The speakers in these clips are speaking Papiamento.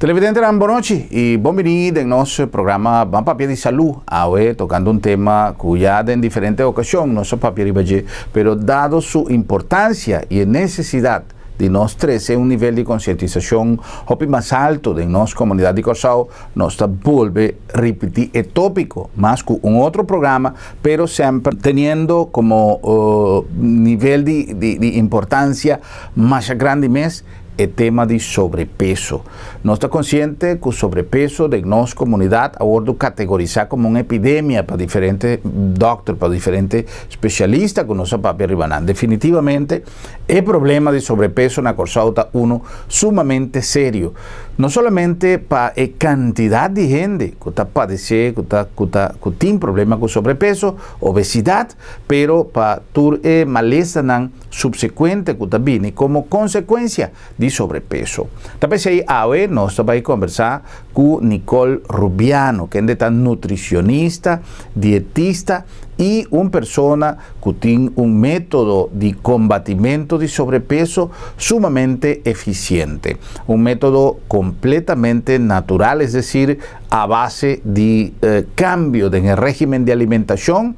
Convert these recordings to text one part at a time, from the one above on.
Televidentenan bon nochi y bon bini den nos programa Ban Papia di Salú. Awe tocando un tema cu ya den diferente ocasion nos a papia riba dje, pero dado su importancia y e necesidad di nos trece un nivel di concientisacion hopi mas alto den nos comunidad di Corsou, nos ta bolbe ripiti e topico mas cu un otro programa, pero semper teniendo como nivel di importancia masha grandi mes e tema di sobrepeso. Nos ta konsiente ku sobrepeso den nos komunidat a wordu kategorisá komo un epidemia pa diferente dòkter, pa diferente spesialista ku nos a papia riba nan. Definitivamente e problema di sobrepeso na Kòrsou ta unu sumamente serio, no solamente pa e kantidat di hende ku ta padesé, ku ta ku ta ku tin problema ku sobrepeso, obesidat, pero pa tur e malesanan subsekuente ku ta bini komo konsekuensia di sobrepeso. Ta p'esei awe nos ta bai kombersá ku Nicole Rubiano, kende ta nutrisionista, dietista i un persona ku tin un método di kombatimentu di sobrepeso sumamente efisiente. Un método kompletamente natural, es desir, a base di kambio den e régimen di alimentashon,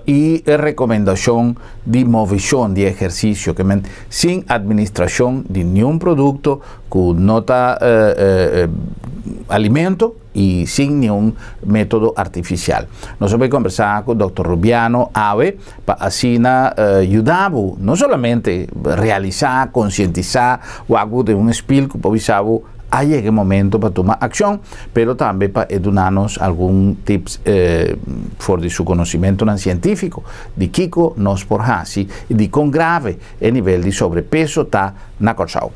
i e rekomendashon di movishon di ehersisio ke men sin administrashon di niun produkto ku no ta alimento i sin niun metodo artifisial. Nos a bai kombersá ku Dòkter Rubiano awe pa asina yuda bo no solamente realisá, konsientisá wak bo den un spil ku por bisa bo A yega e momento pa tuma accion, pero tambe pa e duna nos algun tips for di su conocimentonan cientifico di kico nos por haci y di con grave e nivel di sobrepeso ta na Corsou.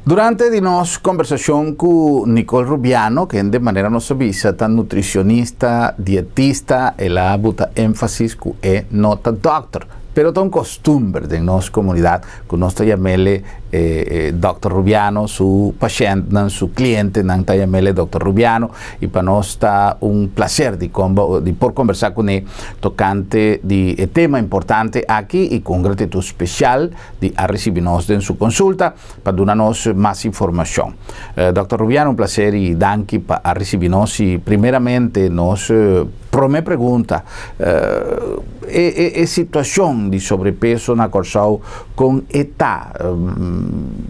Durante di nos conversacion cu Nicole Rubiano, kende manera nos a bisa ta nutricionista, dietista, el a buta enfasis cu e no ta dokter, pero ta un costumber den nos comunidad cu nos ta yamele Dokter Rubiano, su pashentnan, su clientenan ta yamele Dokter Rubiano y pa nos ta un placer di di por conversa cune tocante di e tema importante aki y cu un gratitud special di a ricibi nos den su consulta pa duna nos mas informacion. Dòkter Rubiano un placer y danki pa a ricibi nos y primeramente nos prome pregunta, e e situacion di sobrepeso na Corsou con e ta?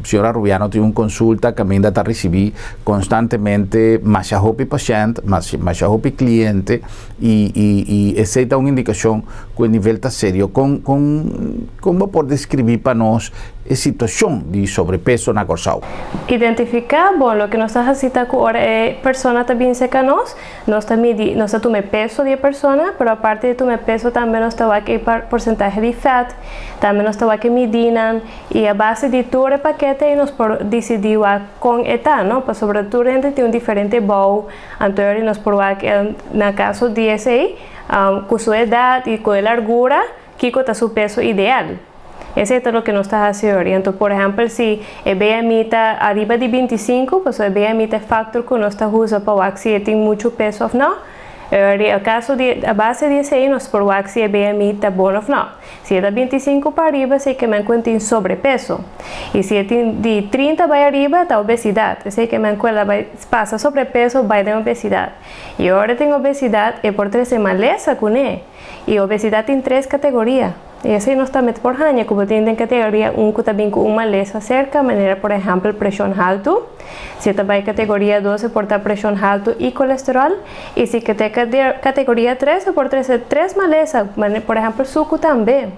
Señora Rubiano tin un consulta caminda ta ricibi constantemente masha hopi pashent, masha hopi cliente y y y esey ta un indicacion cu e nivel ta serio. Con con con bo por describi pa nos e situacion di sobrepeso na Corsou? Identifica, Bon, loke nos ta haci ta cu ora e persona ta bin cerca nos, nos ta midi, nos ta tuma e peso di e persona, pero aparte di tuma e peso tambe nos ta wak e porcentahe di vet, tambe nos ta wak e midinan y a base di tur e pakete ey nos por dicidi wak con e ta, no? Pasobra tur hende tin un diferente bou, anto ey nos por wak na caso di esey, cu su edad y cu e largura, Kiko ta su peso ideal? Esei ta loke nos ta hasi ora. Anto, por ehèmpel, si e BMI ta ariba di bintisinku, pasobra e BMI ta e faktor ku nos ta usa pa wak si e tin muchu peso òf nò. Ora, e kaso di, a base di esei nos por wak si e BMI ta bon òf nò. Si e ta bintisinku pa ariba, esei ke men ku e tin sobrepeso. I si e tin di trinta bai ariba, ta obesidat. Esei ke men ku el a bai pasa sobrepeso bai den obesidat. I ora e tin obesidat, e por trese malesa kuné. I obesidat tin tres kategoria. I esei nos tambe ta por haña ku bo tin den kategoria un ku ta bin ku un malesa serka, manera por ehèmpel preshon haltu. Si e ta bai kategoria dos e por ta preshon haltu i kolesteròl. I si ke ta kategoria tres e por trese tres malesa, manera por ehèmpel suku tambe.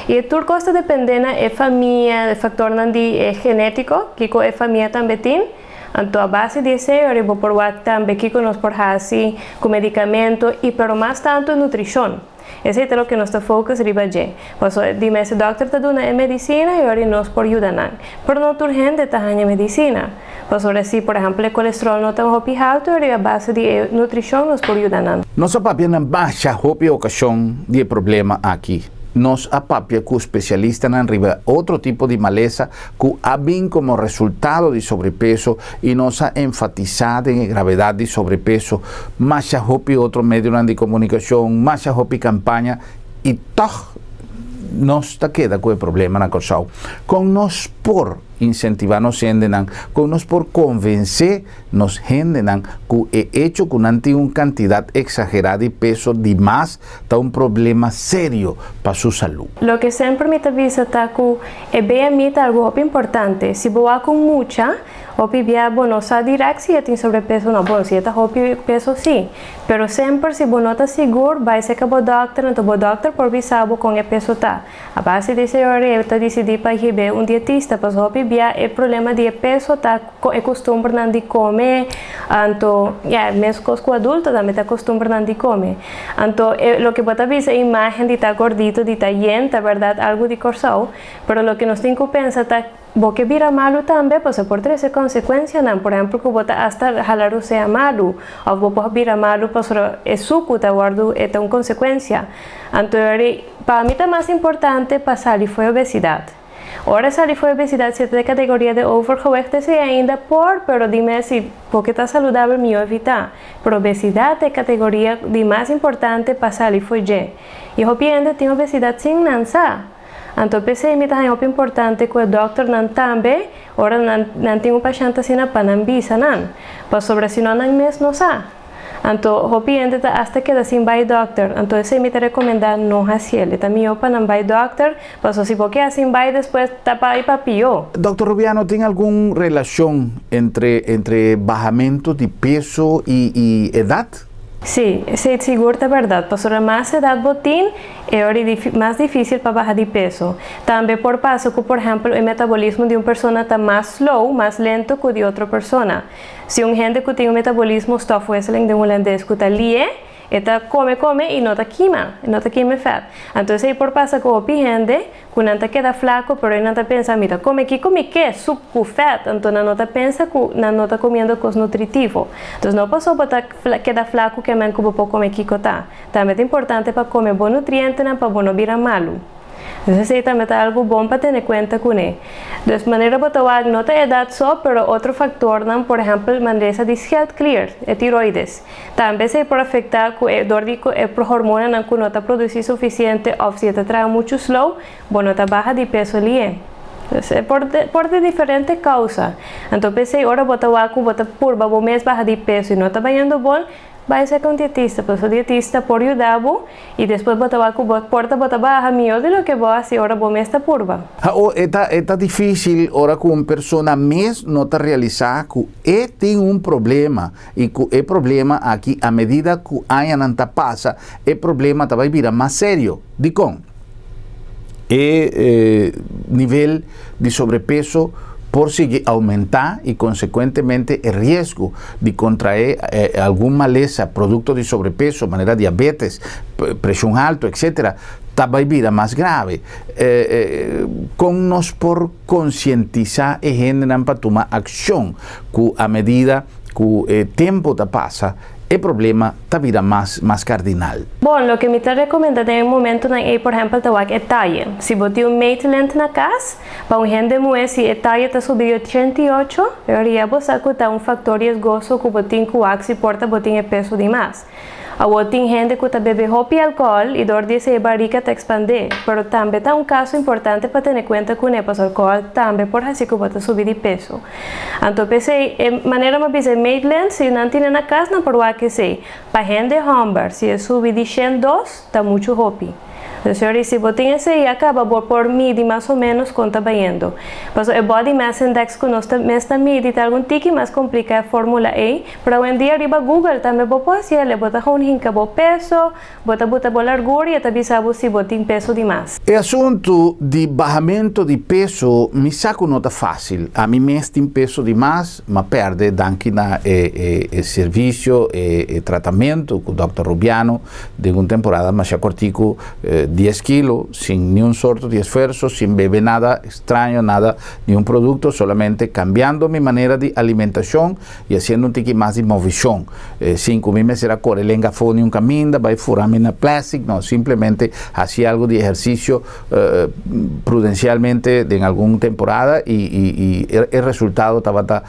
I e tur kos ta dependé na e famia, e faktornan di e genétiko, kiko e famia tambe tin. Anto a base di esei ora bo por wak tambe kiko nos por hasi ku medikamento i pero mas tantu nutrishon. Esei ta loke nos ta focus riba dje. Pasobra di mes e dòkter ta duna e medisina i ora nos por yuda nan. Pero no tur hende ta haña medisina. Pasobra si por ehèmpel e kolesteròl no ta hopi haltu ora a base di e nutrishon nos por yuda nan. Nos a papia na masha hopi okashon di e problema aki. Nos a papia ku spesialistanan riba otro tipo di malesa ku a bin komo resultado di sobrepeso i nos a enfatisá den e gravedat di sobrepeso masha hopi otro medionan di komunikashon, masha hopi kampaña i tòg Nos ta keda ku e problema na Kòrsou. Kon nos por insentivá nos hendenan? Kon nos por konvensé nos hendenan ku e echo ku nan tin un kantidat eksagerá di peso di mas ta un problema serio pa su salú? Loke semper mi ta bisa ta ku e BMI ta algu hopi importante. Si bo wak un mucha, hopi bia bo no sa dirèkt si e tin sobrepeso o no. Bon, si e ta hopi peso sí. Pero semper si bo no ta sigur, bai serka bo dòkter, anto bo dòkter por bisa bo kon e peso ta. A base di esei ora e ta disidí pa hib'é un dietista, pasobra hopi bia e problema di e peso ta kon e kustumbernan di kome, anto ya, meskos ku adulto tambe ta kustumbernan di kome. Anto e loke bo ta bisa e imágen di ta gordito, di ta yen, ta bèrdat algu di Kòrsou, pero loke nos tin ku pensa ta, Bo ke bira malu tambe, pasobra por trese konsekuensianan, por ehèmpel ku bo ta asta hala rosea malu, òf bo por bira malu pasobra e suku ta wòrdu, e ta un konsekuensia. Anto eri, pa mi ta mas importante pa sali fo'i obesidat. Ora sali fo'i obesidat si ta den kategoria di overgewicht esei ainda por, pero dime si bo ke ta saludabel mihó evitá. Pero obesidat ta e kategoria di mas importante pa sali fo'i dje. I hopi hende tin obesidat sin nan sa. Anto p'esei mi ta haña hopi importante ku e dòkternan tambe ora nan nan tin un pashènt asina pa nan bisa nan, pasobra si no nan mes no sa. Anto hopi hende ta asta keda sin bai dòkter, anto esei mi ta rekomendá no hasiel. E ta mihó pa nan bai dòkter, pasobra si bo keda sin bai despues ta bai pa pió. Dòkter Rubiano, tin algun relashon entre entre bahamentu di peso i i edat? Sí, esei sigur ta bèrdat. Pasobra mas edat bo tin, e ora e mas difísil pa baha di peso. Tambe por pasa ku, por ehèmpel, e metabolismo di un persona ta mas slow, mas lento, ku di otro persona. Si un hende ku tin un metabolismo, stofwisseling den hulandes, ku ta lié, e ta kome kome i no ta kima, e no ta kima e fèt. Anto esei por pasa ku hopi hende Ku nan ta keda flaku, pero nan ta pensa, Mi ta kome kiko mi ke, sup ku fèt. Anto nan no ta pensa ku nan no ta komiendo kos nutritivo. Dus no paso bo ta keda flaku ke men ku bo por kome kiko ta. Tambe ta importante pa kome bo nutrientenan pa bo no bira malu. Dus esei tambe ta algu bon pa tene kuenta kuné. Dus manera bo ta wak no ta edat so, pero otro faktornan, por ehèmpel malesa di schildklier, e tiroides. Tambe esei por afektá ku e dor di ku e hormonanan ku no ta produsí sufisiente òf si e ta traha muchu slow, bo no ta baha di peso lié. Pues e por por di diferente kousa. Anto p'esei ora bo ta wak ku bo ta purba bo mes baha di peso i no ta bayendo bon, bai serka un dietista. Pasobra dietista por yuda bo I despues bo ta wak ku bo porta bo ta baha mihó di loke bo hasi ora bo mes ta purba. Ha o e ta e ta difísil ora ku un persona mes no ta realisá ku e tin un problema i ku e problema aki a medida ku añanan ta pasa e problema ta bai bira mas serio. Dikon? E nivel di sobrepeso por sigui oumentá i konsekuentemente e riesgo di kontraé algun malesa produkto di sobrepeso manera diabetes, preshon haltu etcetera ta bai bira mas grave. Kon nos por konsientisá e hendenan pa tuma akshon ku a medida ku e tempu ta pasa e problema ta bira mas mas kardinal. Bon, loke mi ta rekomendá den e momentunan ei por ehèmpel ta wak e taye. Si bo tin un meetlint na kas, pa un hende muhé si e taye ta subi di 88, e ora ya bo sa ku ta un faktor riesgoso ku bo tin ku wak si por ta bo tin e peso di mas. Awor tin hende ku ta bebe hopi alkohòl i dor di esei e barika ta ekspandé, pero tambe ta un kaso importante pa tene kuenta kuné pasobra alkohòl tambe por hasi ku bo ta subi di peso. Anto p'esei e manera mi a bisa e Maitland si nan tine na kas nan por wak esei. Pa hende hòmber si e subi di 102 ta muchu hopi. Dus yori si bo tin esei ya kaba bo por midi mas o ménos kon ta bayendo. Pasobra e body mass index ku nos ta mes ta midi ta algun tiki mas kompliká e fórmula ei, pero awendia riba Google tambe bo por hasi el, bo ta gewoon hinka bo peso, Bo ta buta bo largura i e ta bisa bo si bo tin peso di mas. E asuntu di bahamento di peso mi sa ku no ta fásil. Ami mes tin peso di mas, m'a pèrdè danki na e e servisio, e e tratamentu ku dòkter Rubiano den un temporada masha kòrtiku, dies kilo, sin niun sorto di esfuerso, sin bebe nada straño, nada, niun produkto, solamente kambiando mi manera di alimentashon i hasiendo un tiki mas di movishon, sin ku mi mester a kore lenga afó ni un kaminda, bai fura mi na plastic, no, simplemente hasi algu di ehersisio prudensialmente den algun temporada i i e resultado tabata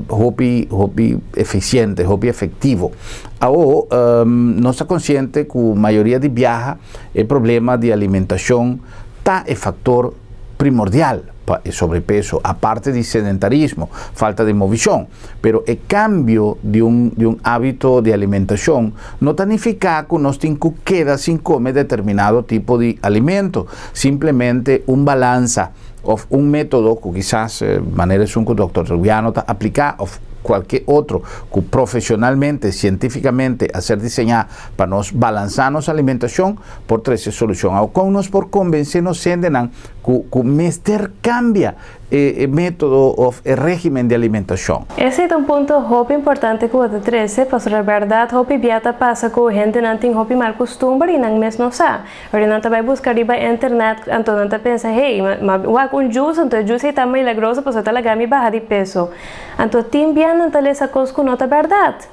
hopi hopi efisiente, hopi efektivo. Awo nos ta konsiente ku mayoria di biaha e problema di alimentashon. Ta e faktor primordial pa e sobrepeso, aparte di sedentarismo, falta di moveshon. Pero e kambio di un hábito di alimentashon no ta nifiká ku nos tin ku keda sin kome determinado tipo di alimento. Simplemente un balansa òf un método ku kisas manera ku dòkter Rubiano ta apliká òf kualke otro ku profeshonalmente, sientífikamente a ser diseñá pa nos balansá nos alimentashon por trese solushon. Òf kon nos por konvensé nos hendenan ku mester kambia e método òf e régimen di alimentashon? Esei ta un punto hopi importante ku bo ta trese, pasobra berdat hopi bia ta pasa ku hendenan tin hopi mal kustumber i nan mes no sa. Ora nan ta bai buska riba internet, anto nan ta pensa, "Hey, m'a wak un juice, anto e juice ta milagroso, pasobra ta laga mi baha di peso." Anto tin bia nan ta lesa kos ku no ta berdat.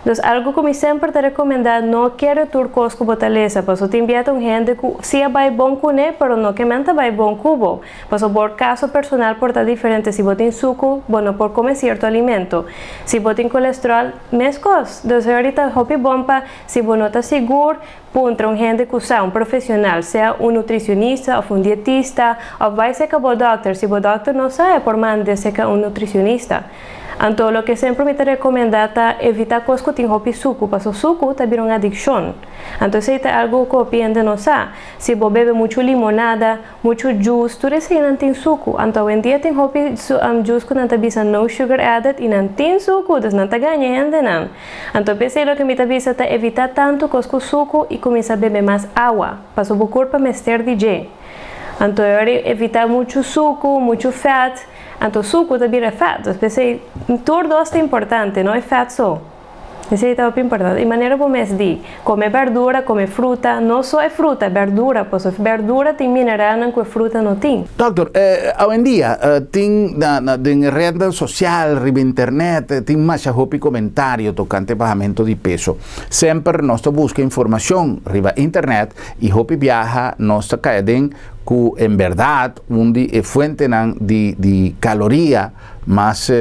Dus algu ku mi semper ta rekomendá, no kere tur kos ku bo ta lesa, pasobra tin bia un hende ku si a bai bon kuné, pero no ke men ta bai bon ku bo. Pasobra bo kaso personal por ta diferente. Si bo tin suku, bo no por kome sierto alimento. Si bo tin kolesterol, mes kos. Dus ahorita hopi bon pa si bo no ta sigur, puntra un hende ku sea un profeshonal, sea un nutrishonista òf un dietista, òf bai serka bo dòkter. Si bo dòkter no sa, por manda serka un nutrishonista. Anto, loke semper mi ta rekomendá ta evitá kos ku tin hopi suku, pasobra suku ta bira un adikshon. Anto, esei ta algu ku hopi hende no sa. Si bo bebe muchu limonada, muchu juice, tur eseinan tin suku. Anto, awendia tin hopi juice ku nan ta bisa "no sugar added" i nan tin suku, dus nan ta gaña hendenan. Anto, p'esei loke mi ta bisa ta evitá tantu kos ku suku i kuminsá bebe mas awa, pasobra bo kurpa mester di dje. Anto, evitá muchu suku, muchu fat. Anto, suku ta bira fat. Dus p'esei, tur dos ta importante, no e fat so. Esei ta importante. I manera bo mes di, kome berdura, kome fruta, no so e fruta, berdura, pasobra berdura tin mineralnan ku e fruta no tin. Dòkter, awendia, tin na ret sosial, riba internet, tin mas hopi komentario tokante bahamentu di peso. Semper nos ta buska informashon riba internet i hopi biaha nos ta kai den ku en berdat un di e fuentenan di kaloria mas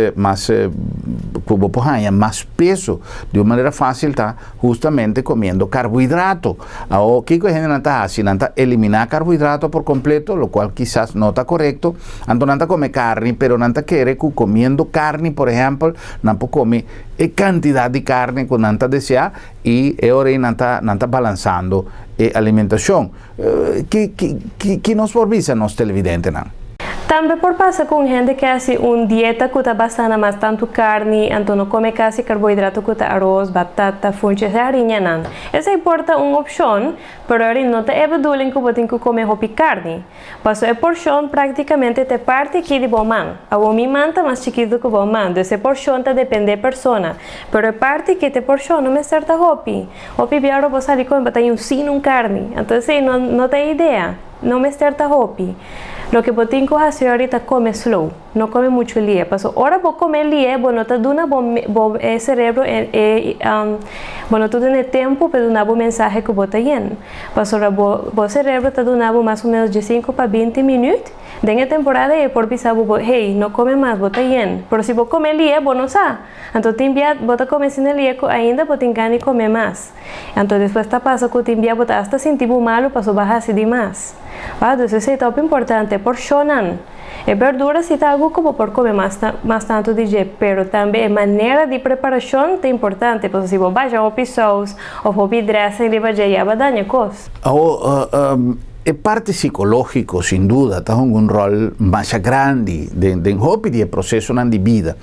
ku bo por mas peso di un manera fásil ta hustamente komiendo karbohidrato. Awor, kiko hende ta hasi? Nan ta eliminá karbohidrato por kompleto, lokual kisas no ta korekto. Anto nan ta kome karni, pero nan ta kere ku komiendo karni, por ehèmpel, nan por kome e kantidat di karni ku nan ta deseá i e ora nan ta balansando e alimentashon. Ki nos por bisa nos televidentenan? Tambe por pasa ku hende ku hasi un dieta ku ta basá mas tantu karni, anto no kome kasi karbohidrato ku ta aros, batata, funchi, hariñanan. Esei por ta un opshon, pero no ta e bedoeling ku bo tin ku kome hopi karni. Pasobra e porshon práktikamente ta parti aki di bo man. Awor mi man ta mas chikitu ku bo man, dus e porshon ta dependé persona. Pero e parti ku e porshon no mester ta hopi. Hopi bia ora bo sali kome, bo ta un sin un karni. Anto, si, no, no ta idea. No mester ta hopi. Loke bo tin ku hasi ta kome slow, no kome muchu lihe. Pasobra ora bo kome lihe, bo no ta duna bo serebro bo no ta duna tempu pa duna bo mensahe ku bo ta yen. Pasobra bo serebro ta duna bo mas o ménos di 5 pa 20 minüt. Den e temporada e por bisa bo, "Hey, no kome mas, bo ta yen." Pero si bo kome lihe, bo no sa. Anto tin bia bo ta kome asina lihe ku ainda bo tin gana di kome mas. Anto despues ta pasa ku tin bia bo ta asta sinti bo malu pasobra bo a hasi demas. Ah, dus esei ta importante. Porshonnan. E berdura si ta algu ku bo por kome mas tantu di dje, pero tambe e manera di preparashon ta importante. Pasobra si bo basha hopi saus òf hopi dressing riba dje, ya bo a daña kos. Oh, e parti sikológiko, sin duda, ta un ròl mas grandi den hopi di prosesonan di bida.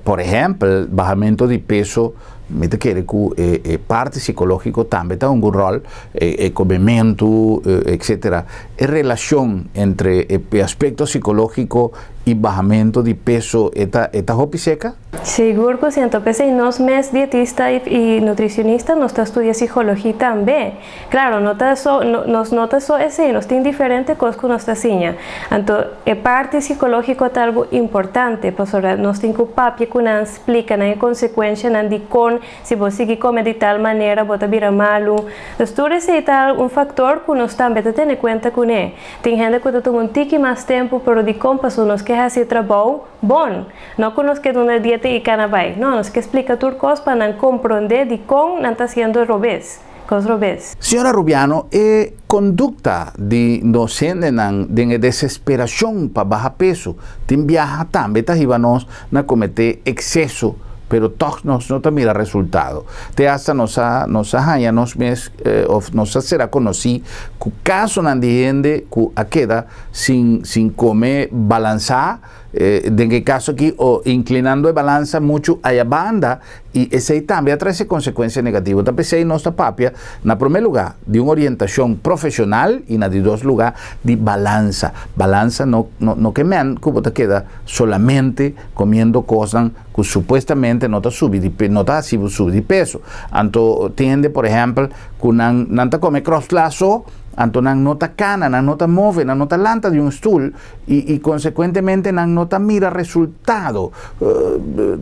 Por ehèmpel, bahamentu di peso, mi ta kere ku e parti sikológiko tambe ta un ròl, e komementu, etc. E relashon entre e aspekto sikológiko i bahamentu di peso ta hopi serka? Sigur ku si. P'esei nos mes dietista i nutrishonista nos ta studia sikologia tambe. Klaro, no ta so, no, nos no ta so esei, nos tin diferente kos ku nos ta siña. Anto, e parti sikológiko ta algu importante, pasobra nos tin ku papia ku nan splika nan e konsekuensianan di kon si bo sigui kome di tal manera, bo ta bira malu. Dus tur esei ta un faktor ku nos tambe ta tene kuenta kuné. Tin hende ku ta tuma un tiki mas tempu, pero di kon pasobra nos ke hasi trabou bon. No ku nos ke duna dieta i kana bai. No, nos ke splika tur kos pa nan komprondé di kon nan ta hasiendo robes. Kos robes. Señora Rubiano, e kondukta di nos hendenan den e desesperashon pa baha peso tin biaha tambe ta hiba nos na kometé ekseso, pero tòg nos no ta mira resultado. Te asta nos a nos a haña nos mes òf nos a sera konosí ku kasonan di hende ku a keda sin sin kome balansá, Den e kaso aki o inklinando e balansa muchu aya banda i esei tambe a trese konsekuensia negativo. Ta p'esei nos ta papia na promé lugá di un orientashon profeshonal i na di dos lugá di balansa. Balansa no no ke men ku bo ta keda solamente komiendo kosnan ku supuestamente no ta subi di no ta hasi bo subi di peso. Anto tin hende por ehèmpel ku nan nan ta kome kròsla so anto nan no ta kana, nan no ta move, nan no ta lanta di un stul i i konsekuentemente nan no ta mira resultado.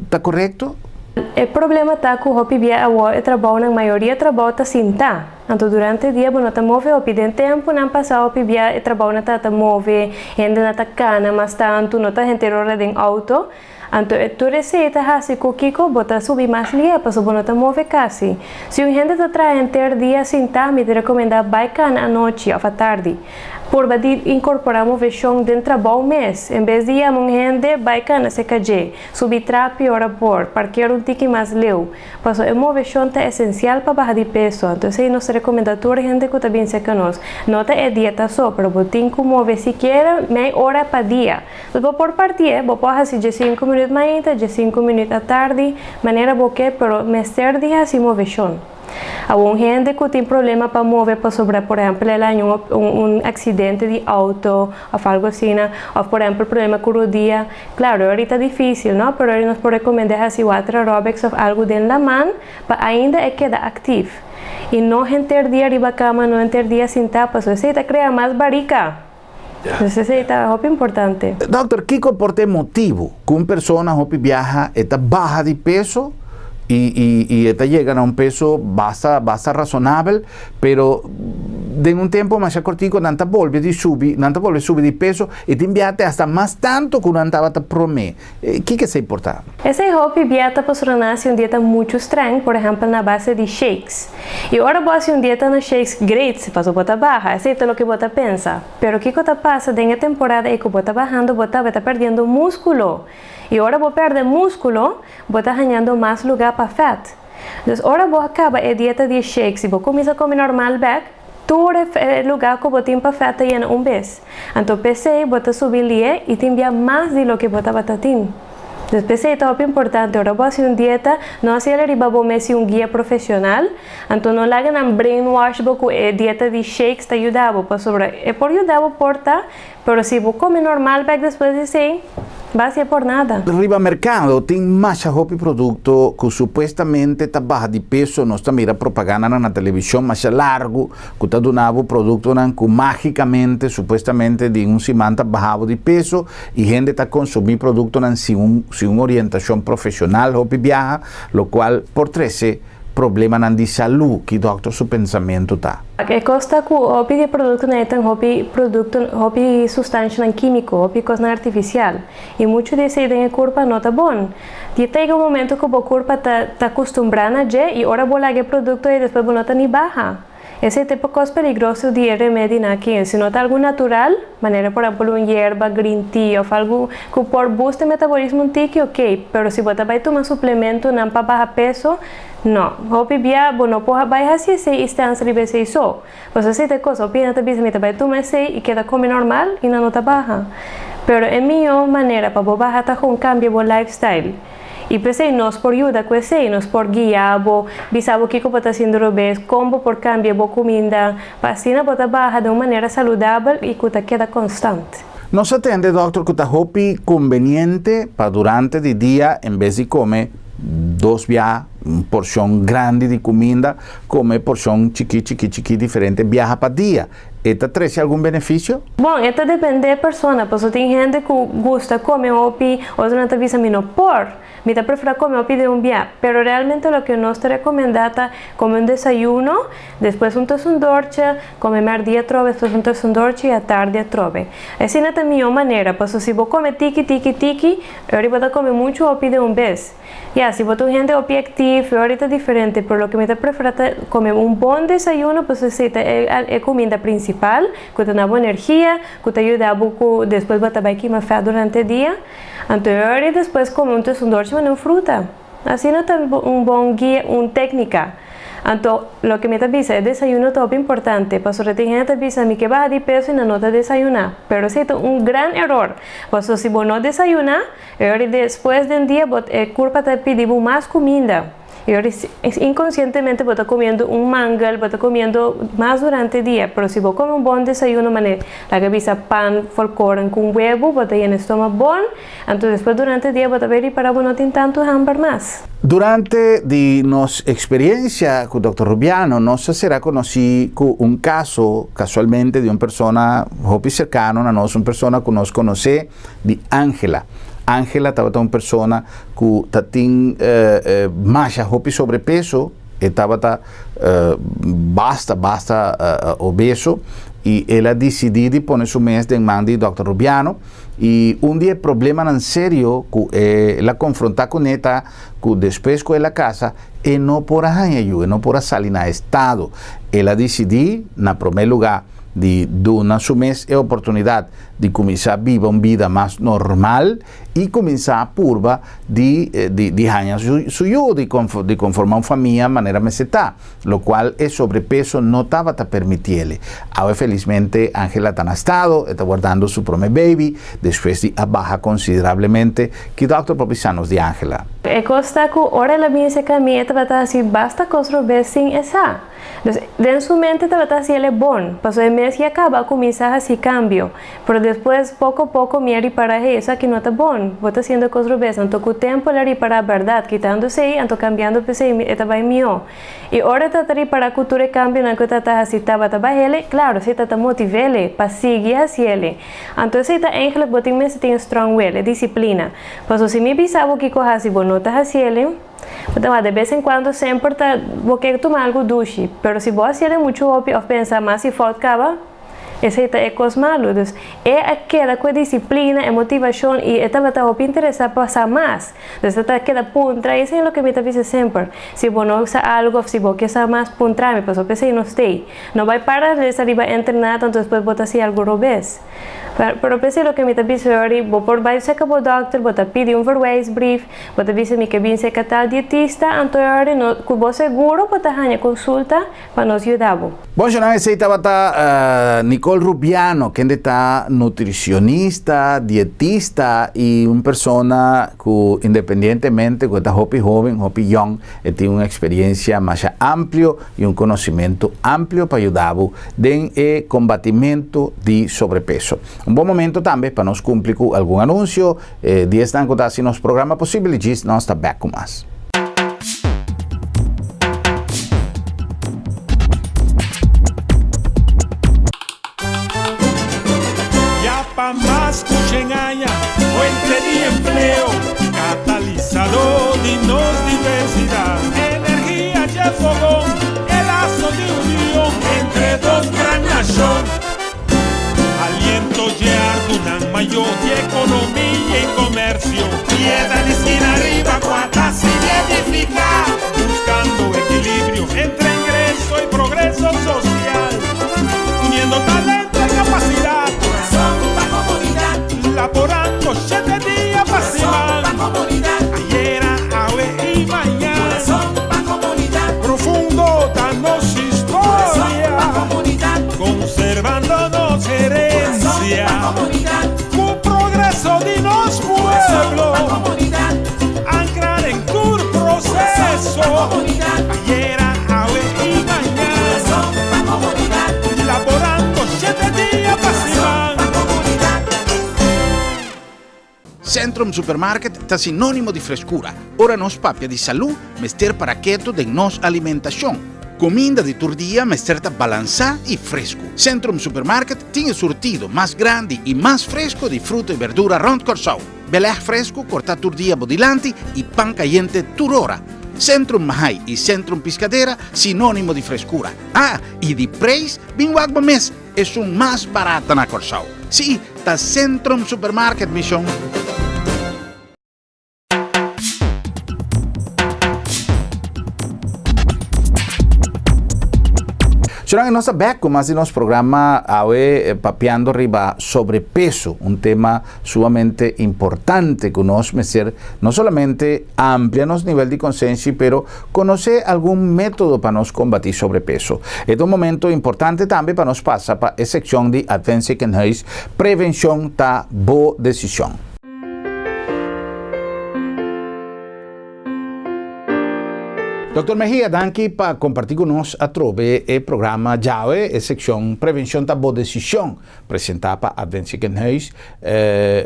Ta korekto? E problema ta ku hopi bia awor e trabounan, mayoria trabou ta sintá. Anto durante dia bo no ta move hopi. Den tempunan pasá hopi bia e trabounan ta ta move, hendenan ta kana mas tantu, no ta henter ora den outo. Anto e tur esei ta hasi ku kiko bo ta subi mas lia pasobra bo no ta move kasi. Si un hende ta traha henter dia sintá, mi ta rekomendá bai kana anochi òf atardi. Purba di inkorporá moveshon den trabou mes. En bes di yama un hende, bai kana serka dje. Subi trapi ora por, parker un tiki mas leu. Pasobra e moveshon ta esensial pa baha di peso. Anto esei nos ta rekomendá tur hende ku ta bin serka nos. No ta e dieta so, pero bo tin ku move sikiera mei ora pa dia. Dus bo por partié, bo por hasi diesinku minüt mainta, diesinku minüt atardi, manera bo ke, pero mester di hasi moveshon. Awor un hende ku tin problema pa move pasobra por ehèmpel el a haña un un aksidente di outo òf algu asina, òf por ehèmpel problema ku rodia, klaro e ora ta difísil no, pero nos por rekomend'é hasi water aerobics òf algu den laman pa ainda e keda aktif. I no henter dia riba kama, no henter dia sintá, pasobra esei ta krea mas barika. Entonces esei ta hopi importante. Dokter, kiko por ta e motibu ku un persona hopi biaha e ta baha di peso i i i e ta yega na un peso basta basta rasonabel, pero den un tempu masha kortiko nan ta bolbe di subi, nan ta bolbe subi di peso i tin biaha te hasta mas tantu ku nan tabata promé. Kiko esei por ta? Esei hopi bia ta pasobra nan hasi un dieta muchu streng, por ehèmpel na base di shakes. I ora bo hasi un dieta na shakes, great, pasobra bo ta baha, esei ta loke bo ta pensa. Pero kiko ta pasa den e temporada ei ku bo ta bahando, bo tabata perdiendo múskulo. I ora bo pèrdè múskulo, bo ta hañando mas lugá pa fèt. Dus ora bo a kaba e dieta di shakes i bo kuminsá kome normal bèk, tur e lugá ku bo tin pa fèt ta yena un bes. Anto p'esei bo ta subi lié i tin bia mas di loke bo tabata tin. Dus p'esei ta hopi importante ora bo hasi un dieta, no hasi el riba bo mes sin un guia profesional. Anto no laga nan brainwash bo ku e dieta di shakes ta yuda bo, pasobra e por yuda bo por ta, Pero si bo come normal bek despues di esey, ba hacié por nada. Riba mercado tin masha hopi producto cu supuestamente ta baha di peso, nos ta mira propagandanan na television masha largo cu ta duna bo productonan cu magicamente, supuestamente di un siman ta baha bo di peso y hende ta consumi productonan sin un sin un orientacion profesional hopi biaha, locual por trece problemanan di salú, ki dòkter su pensamentu ta? E kos ta ku hopi di e produktonan ei ten hopi produkto, hopi sustanshanan kímiko, hopi kosnan artifisial. I muchu di esei den e kurpa no ta bon. Di ta yega un momento ku bo kurpa ta ta kustumbrá na dje i ora bo laga e produkto ei despues bo no ta ni baha. Esei ta e kos peligroso di e remedinan aki. Si no ta algu natural, manera por ehempel un yerba, green tea òf algu ku por boost e metabolismo un tiki, ok. Pero si bo ta bai tuma suplementonan pa baha peso, no. Hopi bia bo no por bai hasi esei i stèns riba esei so. Pasobra esei ta e kos, hopi hende ta bisa mi ta bai tuma esei i keda kome normal i nan no ta baha. Pero e mihó manera pa bo baha ta kon kambia bo lifestyle. I p'esei nos por yuda ku esei, nos por guia bo, bisa bo kiko bo ta haciendo robes, kon bo por kambia bo kuminda, pa asina bo ta baha den un manera saludabel i ku ta keda konstant. Nos a tende dòkter ku ta hopi kumbeniente pa durante di dia en bes di kome dos biaha un porshon grandi di kuminda, kome porshon chikí chikí chikí diferente biaha pa dia. E ta trece algun beneficio? Bon, e ta depende e persona, pasobra tin hende cu gusta come hopi, otronan ta bisa mi no por, mi ta prefera come hopi den un bia. Pero realmente loke nos ta recomenda ta come un desayuno, despues un tusundortje, come merdia atrobe, despues un tusundortje y atardi atrobe. Asina ta miho manera, pasobra si bo come tiki tiki tiki, ora bo ta come mucho hopi den un bes. Ya, si bo ta un hende hopi actief, e ta diferente, pero loke mi ta prefera ta come un bon desayuno, pasobra esei ta e cuminda principal, cu ta na bo energia, cu ta yuda bo cu despues bo ta bay kima vet durante e dia. Anto e ora despues come un tusundorchi manda un fruta. Asina ta un bon guia, un tecnica. Anto, loke mi ta bisa, e desayuno ta hopi importante, pasobra tin hende ta bisa mi ke baha di peso y nan no ta desayuna. Pero esei ta un gran eror, pasobra si bo no desayuna, E ora despues den dia bo e curpa ta pidi bo mas cuminda. E ora inconcientemente bo ta comiendo un mangel, bo ta comiendo mas durante dia. Pero si bo come un bon desayuno mane laga bisa pan volkoren cu un webo, bo ta yena stoma bon, anto despues durante dia bo ta bay ripara bo no tin tanto hamber mas. Durante di nos experiencia cu Dòkter Rubiano nos a sera conoci cu un caso casualmente di un persona hopi cercano na nos, un persona cu nos conoce, di Angela. Angela tabata un persona ku ta tin masha hopi sobrepeso, e tabata basta basta obeso i el a disidí di pone su mes den man di dòkter Rubiano i un di e problemanan serio ku el a konfrontá kuné ta ku despues ku el a kasa e no por a haña yu, e no por a sali na estado. El a disidí na promé lugá di duna su mes e oportunidat di kuminsá biba un bida mas normal i kuminsá purba di di haña su yu, di di konformá un famia manera mester ta, lokual e sobrepeso no tabata permitiele. Awe felismente Angela ta na stado, e ta wardando su promé baby, despues di a baha konsiderablemente. Ki dòkter por bisa nos di Angela? E kos ta ku ora el a bin serka mi e tabata hasi basta kos robes sin e sa. Dus, den su mente tabata haci el e bon, pasobra e mes ya caba a cuminsa haci cambio. Pero despues, poco poco mi a ripara, hey, esaki no ta bon, bo ta haciendo cos robes. Anto cu tempo el a ripara berdad, kitando esey, anto cambiando p'esey, e ta bay miho. Y ora e ta ta ripara cu tur e cambionan cu e ta ta haci tabata bay hele, claro, esey ta ta motiv'ele pa sigui haciele. Anto esey ta eigenlijk bo tin mester tin e strong will, e disciplina. Pasobra si mi bisa bo kico haci, bo no ta haciele. Bo ta wak de bes en cuando semper ta bo ke tuma algo dushi, pero si bo hacié den mucho hopi of pensa mas si fout caba, esey ta e cos malo. Dus e a keda cu e disciplina, e motivacion y e tabata hopi interesa pa sa mas. Dus e ta keda puntra y esey loke mi ta bisa semper, si bo no sa algo of si bo ke sa mas puntra mi pasobra pesey no stay. No bay para resa riba internet anto despues bo ta haci algo robes. Pero pesey loke mi ta bisa yori, bo por bay cerca bo dokter, bo ta pidi un verwijsbrief, Bo ta bisa mi ke bin serka tal dietista, anto e ora no ku bo seguro bo ta haña konsulta pa nos yuda bo. Bon shonnan esei tabata Nicole Rubiano kende ta nutricionista, dietista y un persona ku independientemente ku e ta hopi hoben, hopi yong, e tin un experiencia masha amplio y un conocimento amplio pa yuda bo den e combatimento di sobrepeso. Un bon momento tambe pa nos cumpli cu algun anuncio. E di esnan ku ta hasi nos programa posibel i djis nos ta bèk ku mas. Ya pa mas ku shen aña, fuente di empleo, katalisadó di nos diversidat, energia dje fogon, e laso di union entre dos gran nashon. Aliento dje argunan mayó di ekonomia i komersio. Piedra di skina riba kua ta sigui edifiká. Buskando ekilibrio entre ingreso i progreso sosial. Uniendo talento i kapasidat. Kurason pa komunidat. Laborando shete dia pa siman. Kurason pa komunidat. Ayera, awe i mañan. Kurason pa komunidat. Profundo ta nos historia. Kurason pa komunidat. Conservando nos herencia. Cu progreso di nos pueblo. Ancra den tur proceso. Ayera, awe y mañana. Laborando shete dia pa siman. Centrum Supermarket ta sinónimo di freskura. Ora nos papia di salú, mester para keto den nos alimentashon. Kuminda di tur dia mester ta balansá i fresku. Centrum Supermarket tin e surtido mas grandi i mas fresku di fruta i berdura rònt Kòrsou. Belèg fresku kortá tur dia bo dilanti i pan kayente tur ora. Centrum Mahai i Centrum Piscadera sinónimo di freskura. Ah, i di preis bin wak bo mes, esun mas barata na Kòrsou. Sí, ta Centrum Supermarket, mi shon! Shorang, nos ta bek ku mas di nos programa awe papiando riba sobrepeso, un tema sumamente importante ku nos mester no solamente amplia nos nivel di konsenshi pero konosé algun método pa nos kombatí sobrepeso. E ta un momento importante tambe pa nos pasa pa e sekshon di Advent Ziekenhuis, Prevenshon ta bo desishon. Dòkter Mejia, danki pa kompartí ku nos atrobe e programa djawe, e sekshon Prevenshon ta bo desishon, presentá pa Advent Ziekenhuis.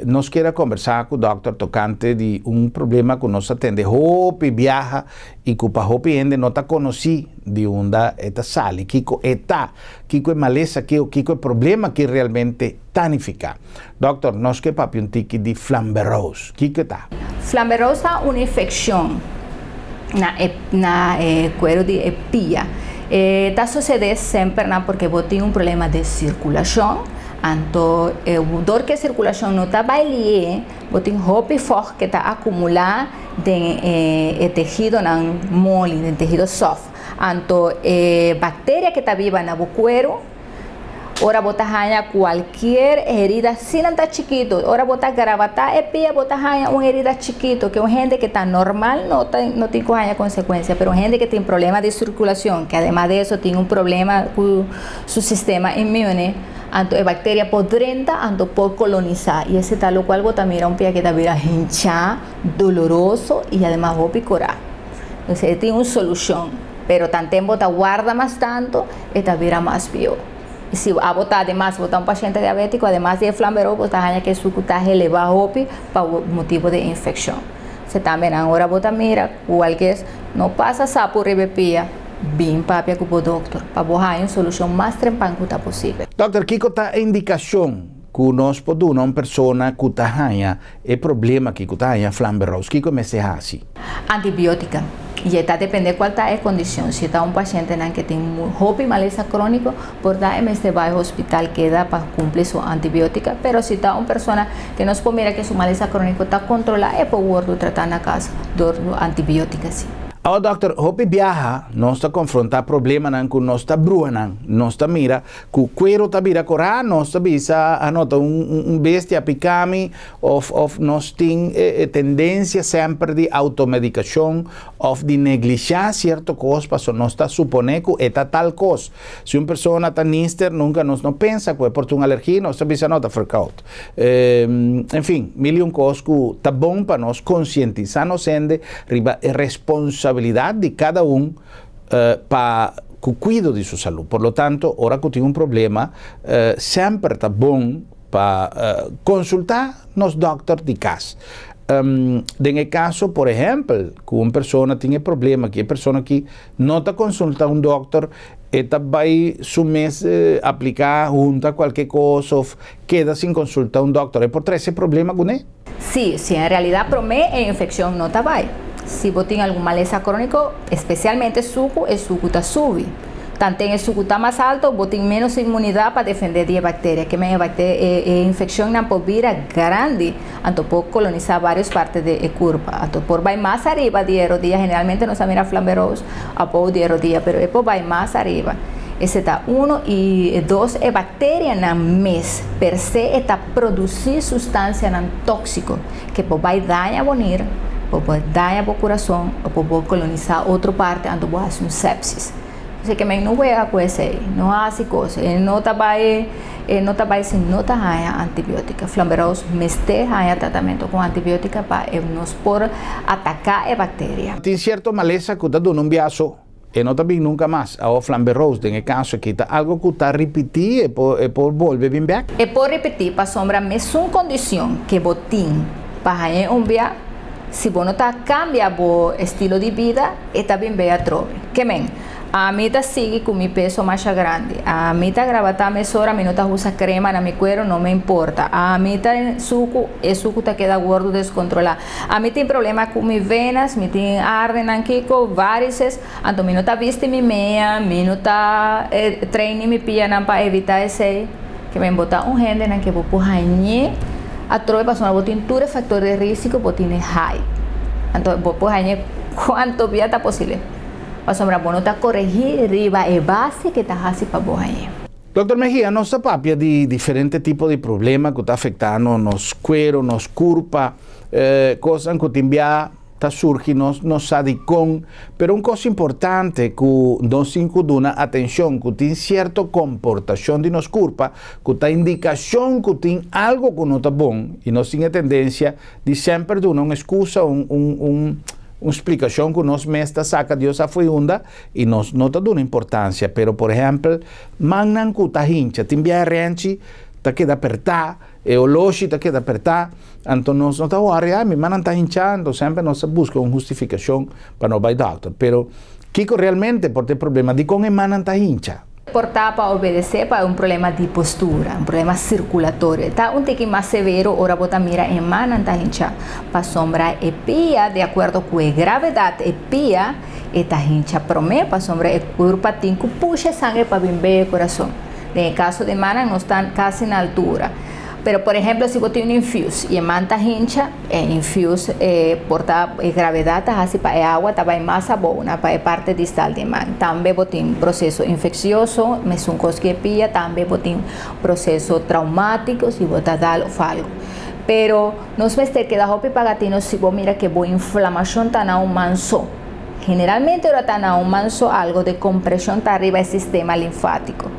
Nos kier a kombersá ku dòkter tokante di un problema ku nos ta tende hopi biaha i ku pa hopi hende no ta konosí di unda e ta sali, kiko e ta, kiko e malesa aki o kiko e problema aki realmente ta nifiká. Dokter, nos ke papia un tiki di flamberoos. Kiko ta? Flamberoos ta un infekshon na e na e kuero di e pia. E ta sosede semper na porque bo tin un problema di sirkulashon, anto dor ku e sirkulashon no ta bai lié, bo tin hopi vògt ke ta akumulá den e tehidonan moli, den tehido sòf. Anto e bakteria ke ta biba na bo kuero, Ora bo ta haña kualkier herida si nan ta chikitu, ora bo ta garabatá e pia bo ta haña un herida chikitu ke un hende ke ta normal no ta no tin ku haña konsekuensia, pero un hende ke tin problema di sirkulashon ke ademas di eso tin un problema ku su sistema inmune, anto e bakteria por drenta anto por kolonisá i esei ta lokual bo ta mira un pia ke ta bira hinchá, doloroso i ademas hopi korá. Entonces e tin un solushon. Pero tanten bo ta warda mas tanto, e ta bira mas pió. I si abo ta ademas bo ta un pashente diabétiko, ademas di e flamberó bo ta haña ku e suku ta elevá hopi pa motibu di infekshon. Se tambe nan ora bo ta mira kualke no pasa sapu riba e pia, bin papia ku bo dokter pa bo haña un solushon mas trempan ku ta posibel. Dokter, kiko ta e indikashon ku nos por duna un persona ku ta haña e problema aki, ku ta haña flamberous? Kiko e mester hasi? Antibiótika. I e ta depende kual ta e kondishon. Si ta un pashentenan ke tin hopi malesa króniko, por ta e mester bai hospital keda pa kumpli su antibiótika. Pero si ta un persona ke nos por mira ke su malesa króniko ta kontrolá, e por wòrdu tratá na kas dor antibiótika si. Awa dòkter, hopi biaha nos ta konfrontá problemanan ku nos ta bruhanan. Nos ta mira ku kueru ta bira korá, nos ta bisa anota un bestia a pika mi. Of of nos tin e tendencia semper di automedicacion of di neglisha cierto cos paso nos ta supone cu e ta tal cos. Si un persona ta nister nunca nos no pensa cu e por ta un alergia nos ta bisa no ta verkoud. En fin, mil y un cos cu ta bon pa nos concientisa nos hende riba e responsabilidad di cada un pa cu cuido di su salud. Por lo tanto ora cu tin un problema semper ta bon pa konsultá nos dòkter di kas. Den e kaso, por ehèmpel, ku un persona tin e problema aki, e persona aki no ta konsultá un dòkter, e ta bai su mes apliká hunta kualke kos òf keda sin konsultá un dòkter, e por trese problema kuné? Sí, sí, en realidat promé e infekshon no ta bai. Si bo tin algun malesa króniko, espesialmente suku, e suku ta subi. Tanten e suku ta mas alto, bo tin ménos inmunidat pa defendé di e bakteria. Ke men e bakteria, e e infekshonnan por bira grandi, anto por kolonisá vários parti di e kurpa. Anto por bai mas ariba di e rodia, generalmente nos a mira flamberoos abou di e rodia, pero e por bai mas ariba. Ese ta uno i e dos e bakterianan mes per se e ta produsí sustansianan tóksiko ke por bai daña bo nir, por bai daña bo kurason o por bo kolonisá otro parti anto bo hasi un sèpsis. Esei ke men no wega ku esei, no hasi kos, e no ta bai e no ta bai si no ta haña antibiótika. Flamberoos mester haña tratamentu ku antibiótika pa e nos por ataká e bakteria. Tin sierto malesa ku ta duna un biaso E no ta bin nunca mas. Awo flamberoos den e caso aki ta algo cu ta ripiti, e por e por bolbe bin bek? E por ripiti pasobra mesun condicion ke bo tin pa hañ'e un bia, si bo no ta cambia bo estilo di bida, e ta bin bey atrobe. Ke men? Ami ta sigui ku mi peso masha grandi. Ami ta grabatá mesora, mi no ta usa krema na mi kuero, no me importa. Ami ta suku, e suku ta keda gordo deskontrolá. Ami tin problema ku mi venas, mi tin ardenan kiko, varices, anto mi no ta bisti mi mea, mi no ta traini mi pianan pa evitá esei. Ke men bo ta un hendenan ke bo por hañ'é atrobe pasobra bo tin tur e faktor di risiko, bo tin e high. Anto bo por hañ'é kuanto bia ta posible. Pasobra bo no ta koregí riba e base ke ta hasi pa bo hañ'é. Dòkter Mejia, nos ta papia di diferente tipo di problema ku ta afektá nos kuero, nos kurpa, kosnan ku tin bia ta surgi nos no sa dikon, pero un kos importante ku nos tin ku duna atenshon ku tin sierto komportashon di nos kurpa ku ta indikashon ku tin algu ku no ta bon i nos tin e tendensia di semper duna un eskusa, un un un splikashon ku nos mes ta saka Dios afui unda i nos no ta duna importansia. Pero por ehèmpel, mannan ku ta hincha, tin biaha renchi ta keda pertá, e oloshi ta keda pertá, anto nos no ta wòri, ai mi mannan ta hinchá, anto semper nos ta buska un hustifikashon pa no bai dòkter. Pero kiko realmente por ta e problema? Dikon e mannan ta hincha? Por ta pa obedecé pa un problema di postura, un problema circulatorio. Ta un tiki mas severo ora bo ta mira e mannan ta hincha, pasobra e pia, di acuerdo cu e gravedad e pia, e ta hincha prome, pasobra e curpa tin cu pusha e sangre pa bin bay e curason. Den e caso di mannan nos ta casi na altura. Pero por ehemplo si bo tin un infuse y e man ta hincha, e infuse e por ta e gravedad ta haci pa e awa ta bay mas abou na pa e parte distal di e man. Tambe bo tin proceso infeccioso, mesun cos cu e pia, tambe bo tin proceso traumatico si bo ta dal of algo. Pero nos mester keda hopi pagatino si bo mira ke bo inflamacion ta na un man so. Generalmente ora ta na un man so algo de compresion ta riba e sistema linfatico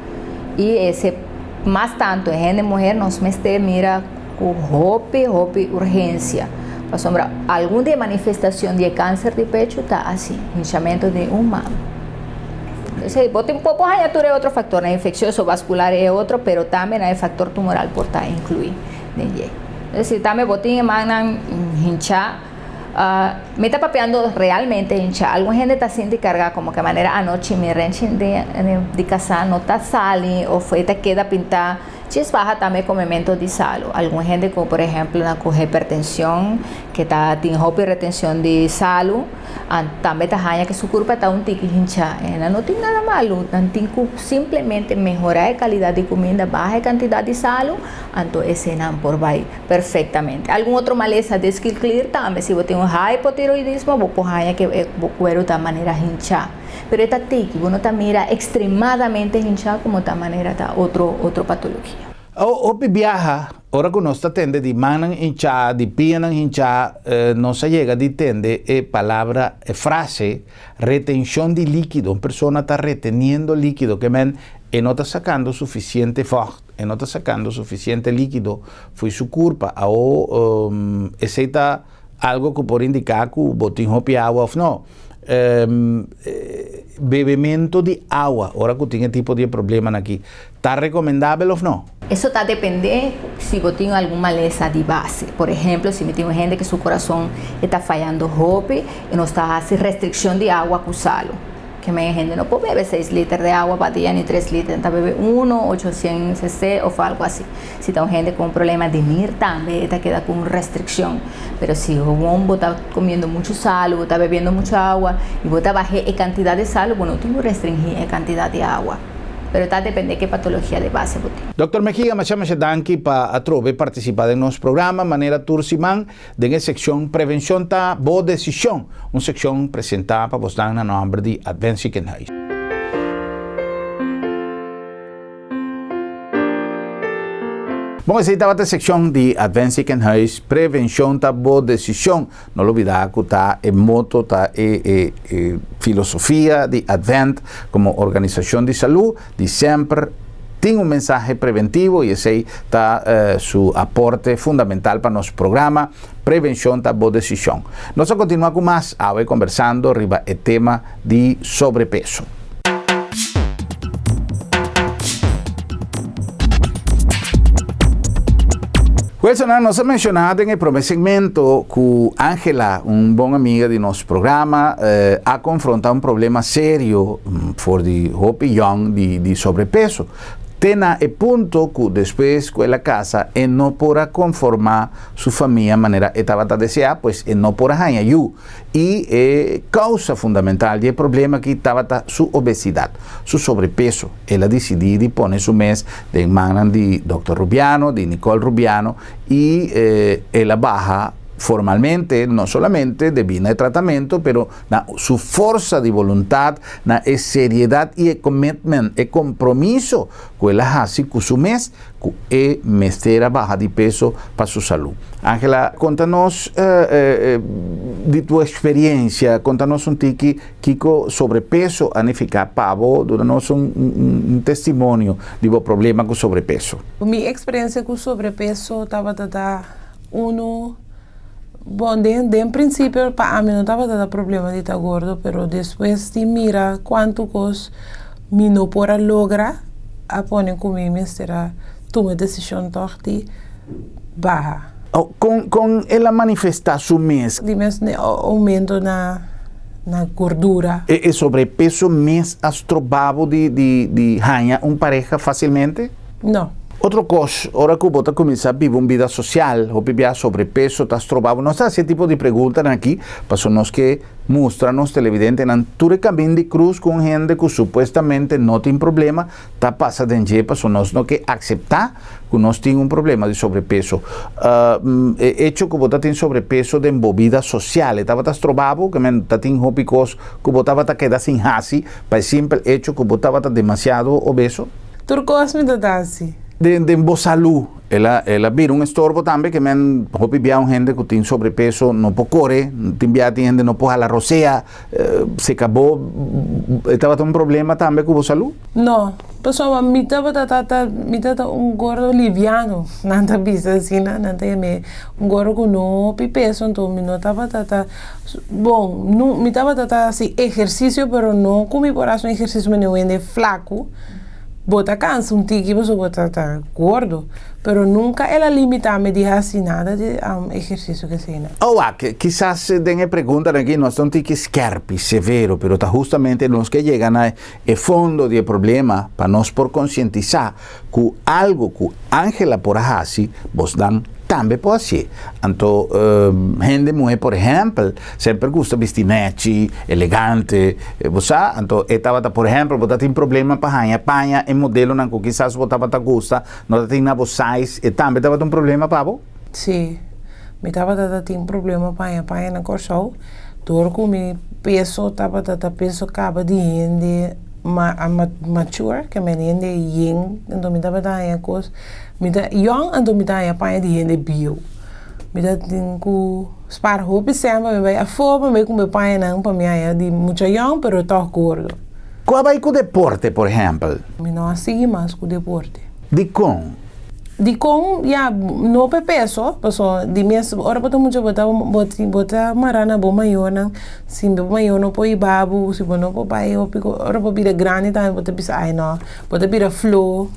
y ese Mas tantu e hende muher nos mester mira ku hopi hopi urgensia, pasobra algun di e manifestacion di e cancer di pecho ta asi, hinchamento di un mama. Entonces, bo tin por haña tur e otro factornan, infeccioso, vascular e otro, pero tambe nan e factor tumoral por ta inclui den dje. Entonces, si tambe bo tin e mannan hincha, Mi ta papiando realmente hincha. Algun hende ta sinti carga como ke manera anochi mi renchi di casa no ta sali of e ta keda pinta. Djis baha tambe comemento di salu. Algun hende cu por ehemplo nan cu hipertension ke ta tin hopi retencion di salu tambe ta haña ke su curpa ta un tiki hincha. E nan no tin nada malu, nan tin cu simplemente mehora e calidad di cuminda, baha e cantidad di salu, anto esenan por bay. Perfectamente. Algun otro malesa di skilklier tambe. Si bo tin un hypotiroidismo, bo por haña ke e bo kueru ta manera hinchá. Pero e ta tiki, bo no ta mira ekstremadamente hinchá komo ta manera ta otro otro patologia. Hopi biaha, ora ku nos ta tende di mannan hinchá, di pianan hinchá, nos a yega di tende e palabra, e frase, retenshon di líkido. Un persona ta reteniendo líkido, ke men e no ta sakando sufisiente vògt. E no ta sacando suficiente likido fo'i su curpa. Awo esey ta algo cu por indica cu bo tin hopi awa of no. Bebemento di awa ora cu tin e tipo di e problemanan aki ta recomendabel of no? Eso ta depende si bo tin algun malesa di base. Por ehemplo, si mi tin un hende cu su corazon e ta fayando hopi, e nos ta haci restriccion di awa cu salo. Ke men hende no por bebe seis liter de awa pa dia ni tres liter, nan ta bebe uno, ochocientos cc of algo asi. Si ta un hende ku un problema di nir tambe e ta keda ku un restrikshon. Pero si gewoon bo ta komiendo muchu salu, bo ta bebiendo muchu awa i bo ta bah'é e kantidat di salu, bo no tin ku restringí e kantidat di awa. Pero ta depende ke patologia di base bo tin. Dòkter Mejia, masha masha danki pa atrobe partisipa den nos programa manera tur siman. Den e sekshon Prevenshon ta bo desishon, un sekshon presentá pa bosnan na nòmber di Advent Ziekenhuis. Bon, esei tabata e sekshon di Advent Ziekenhuis, Prevenshon ta bo desishon. No lubidá ku ta e moto, ta e e e filosofia di Advent komo organisashon di salú di semper tin un mensahe preventivo y esey ta su aporte fundamental pa nos programa Prevencion ta bo decision. Nos a continua cu mas awe conversando riba e tema di sobrepeso. Wilson, nos a menshoná den e promé segmento ku Angela, un bon amiga di nos programa, a konfrontá un problema serio for di hopi yòn di sobrepeso. Te na e punto ku despues ku el a kasa e no por a konformá su famia manera e tabata deseá, pues e no por a haña yu. I e kousa fundamental di e problema aki tabata su obesidat, su sobrepeso. El a disidí di pone su mes den mannan di Dòkter Rubiano, di Nicole Rubiano, i el a baha formalmente, no solamente debí na e tratamentu, pero na su forsa di boluntat, na e seriedat i e commitment, e kompromiso ku el a hasi ku su mes, ku e mester a baha di peso pa su salú. Angela, konta nos di tu eksperiencia, konta nos un tiki kiko sobrepeso a nifiká pa bo, duna nos un testimonio di bo problema ku sobrepeso. Mi eksperensia ku sobrepeso tabata ta unu, bon den prinsipio pa ami no tabata ta problema di ta gordo, pero despues di mira kuantu kos mi no por a logra a pone ku mi mester a tuma e desishon tòg di baha. Kon el a manifestá su mes? Di mes oumento na gordura. E sobrepeso mes a stroba bo di haña un pareha fásilmente? No. Otro kos, ora ku bo ta kuminsá biba un bida sosial, hopi bia sobrepeso ta stroba bo. Nos ta hasi e tipo di preguntanan aki pasobra nos ke mustra nos televidentenan tur e kamin di krus ku un hende ku supuestamente no tin problema ta pasa den dje pasobra nos no ke akseptá ku nos tin un problema di sobrepeso. E echo ku bo ta tin sobrepeso den bo bida sosial e tabata stroba bo? Ke men ta tin hopi kos ku bo tabata keda sin hasi pa e simpel echo ku bo tabata demasiado obeso? Tur kos mi ta ta hasi. Den bo salú el a el a bira un estorbo tambe ke men hopi bia un hende ku tin sobrepeso no por kore, tin bia tin hende no por hala rosea. Se kabó e tabata un problema tambe ku bo salú? No, pasobra mi tabata ta mi tabata un gordo liviano, nan ta bisa asina, nan ta yam'é un gordo ku no hopi peso, anto mi no tabata ta, bon, mi tabata ta hasi ehersisio pero no ku mi por hasi un ehersisio manera un hende flaku. Bo ta cansa un tiki pasobra bo ta ta gordo, pero nunca el a limita mi di haci nada di ehercicio ke esei nan. Oh wak, kisas den e preguntanan aki nos ta un tiki skerpi, severo, pero ta hustamente nos ke yega na e fondo di e problema pa nos por konsientisá ku algo ku Angela por a hasi, bosnan tambe por hasié. Anto hende muhé por ehèmpel semper gusta bisti nèchi, elegante, bo sa, anto e tabata por ehèmpel bo ta tin problema pa haña paña e modelonan ku kisas bo tabata gusta no ta tin na bo size, e tambe tabata un problema pa bo? Sí, mi tabata ta tin problema pa haña paña na Kòrsou dor ku mi peso tabata ta peso kaba di hende mature, ke men hende yen, anto mi tabata haña kos. Mi ta yòn anto mi ta haña paña di hende bieu. Mi ta tin ku spar hopi sèn pa mi bai afó pa mi bai kumpra e pañanan pa mi haña di mucha yòn pero tòg gordo. Ku a bai ku deporte por ehèmpel? Mi no a sigui mas ku deporte. Dikon? Dikon? Ya, no pa e peso, pasobra di mes ora bo ta mucha bo ta bo ta mará na bo mayornan, si bo mayor no por hiba bo, si bo no por bai hopi ora bo bira grandi tambe bo ta bisa ai no, bo ta bira flo.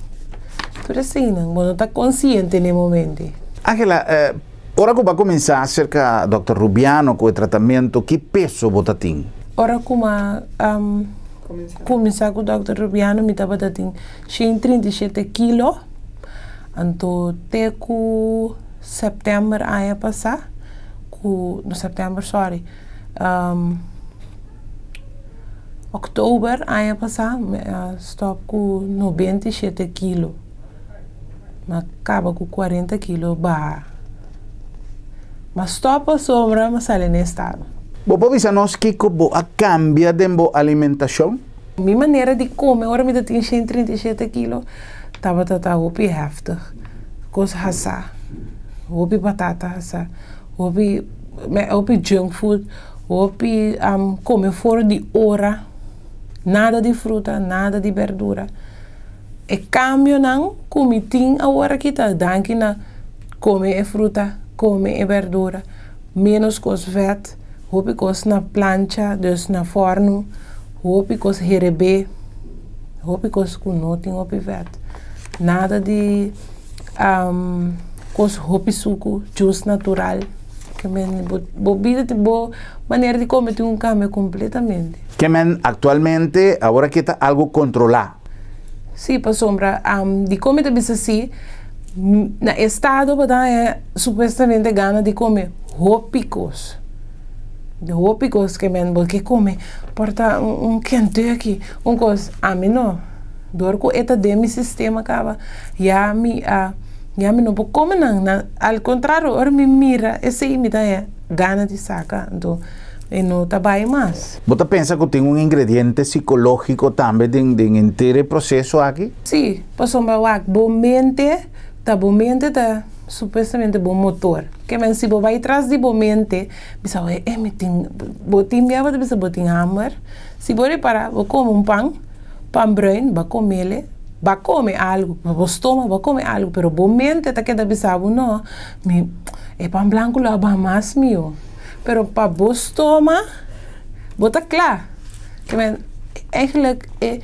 Tur eseinan, bo no ta konsiente n'e momente. Angela, ora ku bo a kuminsá serka dòkter Rubiano ku e tratamentu, ki peso bo ta tin? Ora ku mi a kuminsá ku dòkter Rubiano mi tabata tin shen 37 kilo, anto te ku sèptèmber aña pasá, ku, no sèptèmber sòri, Oktober aña pasá mi a stòp ku 97 kilo. Mi a kaba ku 40 kilo baha. Mi a stòp pasobra mi a sali na estado. Bo por bisa nos kiko bo a kambia den bo alimentashon? Mi manera di kome ora mi ta tin 137 kilo tabata ta hopi hèftig. Kos hasá, hopi batata hasá, hopi hopi junk food. Hopi kome for di ora, nada di fruta, nada di berdura. E kambionan ku mi tin awor aki ta danki na kome e fruta, kome e berdura, ménos kos vèt, hopi kos na plancha, dus na fòrnu, hopi kos herebé, hopi kos ku no tin hopi vèt. Nada di. Kos hopi suku, juice natural. Ke men bo bida, bo manera di kome tin ku kambia kompletamente. Ke men aktualmente awor aki ta algu kontrolá? Sí, pasobra di kome ta bisa si na estado bo ta haña supuestamente gana di kome hopi kos. Hopi kos ke men bo ke kome por ta un Kentucky, un kos. Ami no. Dor ku e ta den mi sistema kaba ya mi a ya mi no por kome nan. Nan al kontrario ora mi mira esei mi ta haña gana di saka. Anto e no ta bai mas. Bo ta pensa ku tin un ingrediente sikológiko tambe den den henter e proseso aki? Sí, pasobra wak bo mente ta bo mente ta supuestamente bo motor. Ke men si bo bai tras di bo mente bisa oye e mi tin bo tin bia bo ta bisa bo tin hamber. Si bo repara bo kome un pan, pan bruin, bo a komele, bo a kome algu, bo stoma bo a kome algu pero bo mente ta keda bisa bo no mi e pan blanku lo a baha mas mihó. Pero pa bo stoma bo ta kla. Ke men eigenlijk e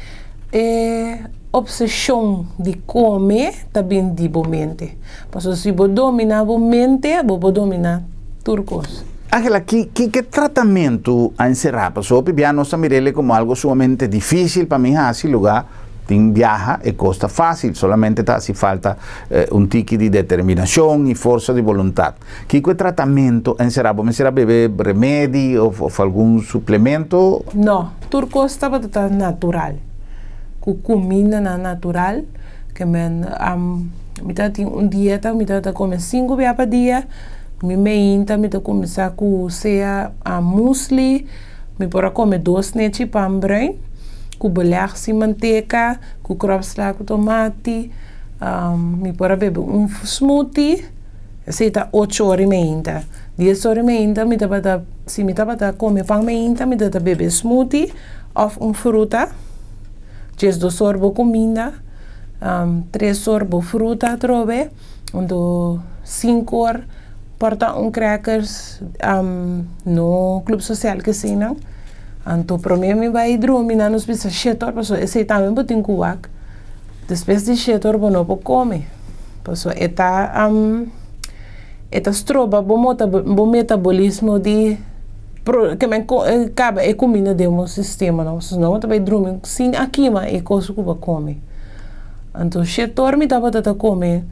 e obseshon di kome ta bin di bo mente. Pasobra si bo domina bo mente bo por domina tur kos. Angela, ki ki ke tratamentu a enserá? Pasobra hopi bia nos ta mir'el komo algu sumamente difísil pa mi hasi lugá tin biaha e kos ta fásil, solamente ta hasi falta un tiki di determinashon i forsa di boluntat. Kiko e tratamentu a enserá? Bo mester a bebe remedi òf òf algun suplemento? No, tur kos tabata ta natural. Ku kumindanan natural ke men mi tabatin un dieta, mi tabata kome sinku bia pa dia. Mi meinta mi ta kuminsá ku sea musli, mi por a kome dos nechi pan bruin ku beleg sin manteka, ku kròpsla ku tomati, mi por a bebe un smoothie, esei ta ocho ora i meinta. Dies ora i meinta mi tabata, si mi tabata kome pan meinta mi tabata bebe smoothie òf un fruta, diesdos or bo kuminda, tres or bo fruta atrobe. Anto sinku or por ta un crackers no club social ke eseinan. Anto prome mi bai drumi nan nos bisa shete or pasobra esei tambe bo tin ku wak. Despues di shete or bo no por kome pasobra e ta e ta stroba bo bo metabolismo di ke men kaba e kuminda den bo sistema no bo ta bai drumi sin a kima e kos ku bo a kome. Anto shetor mi tabata ta kome